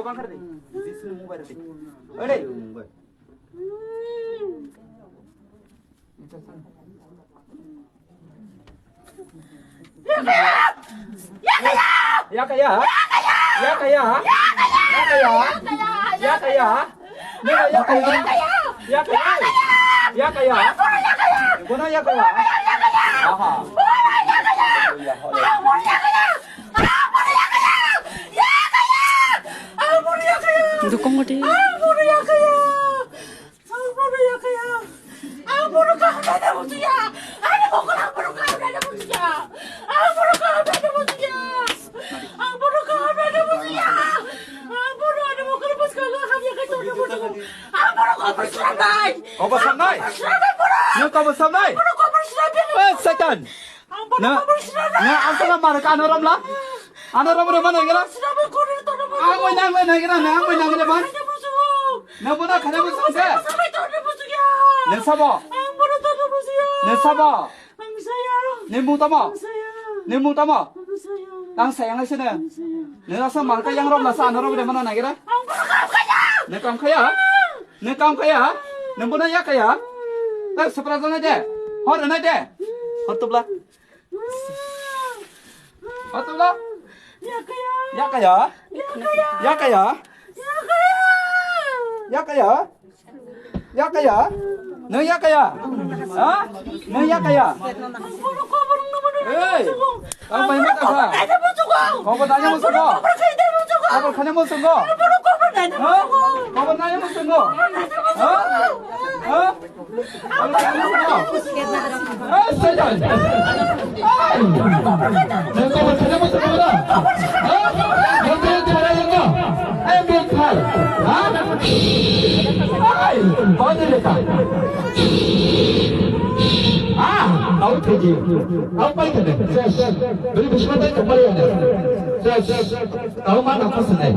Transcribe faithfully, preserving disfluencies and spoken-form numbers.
Bang kar de. Jisni mung bai de. Oi de. Yakaya. Yakaya. Yakaya. Yakaya. Yakaya. Yakaya. Yakaya. Yakaya. Yakaya. Yakaya. Yakaya. Aha. Dukung gede. Ang bono kaham naina muchungya. Ani mokol ang bono kaham naina muchungya. Ang bono kaham naina muchungya. Ang bono kaham naina muchungya. Ang bono ani mokol bwskango hamya khe tongna muchungo. Ang bono kobor swnamnai. Kobor swnamnai? Kobor swnamnai bono. Nung kobor swnamnai? Bono kobor swnamnai. Eh, Satan. Ang bono Na, kobor swnamnai. Na, asal mar ka ano rom la? Ano rom rom ano ngira? Swnamnai kono tongna muchungo. Ang bai nang bai nang ngira, na ang bai nang ngira ban? Ang bono kaham naina muchungo. Nung bono kaham naina muchung khe? Nung sabo? Ang bono tongna muchungya. Nung sabo? Ang saya. Nung mung tamo? Ang saya. Nung mung tamo? Ang saya. Ang sayang sini. Ang saya. Nung asa malka yang rom la sa ano rom de mana nagira? Ang bono kaham khaya. Nung kaham khaya? Nung kaham khaya? Nung bono yakaya? Eh, sepra jana de. Hor na de. Hor tubla. Hor tubla. Yakaya. Yakaya. Yakaya. Yakaya. Yakaya. Nung yakaya? Ha? Nung yakaya? Ei! Ang bai ma kha? Kobor naina muchungo? Kobor khani muchungo? Ha? Kobor naina muchungo? Ha? Ha? Kobor naina muchungo? Eh, Satan! Ei! Nung kobor khani muchungo na? Ha? Nung kobor khani muchungo? Ei, Bithal! Ha? Ei! Bani leka! Ah! Au thiji! Au pai thane! Ses! Beri bismata kembali ada! Ses! Au mana kau senai?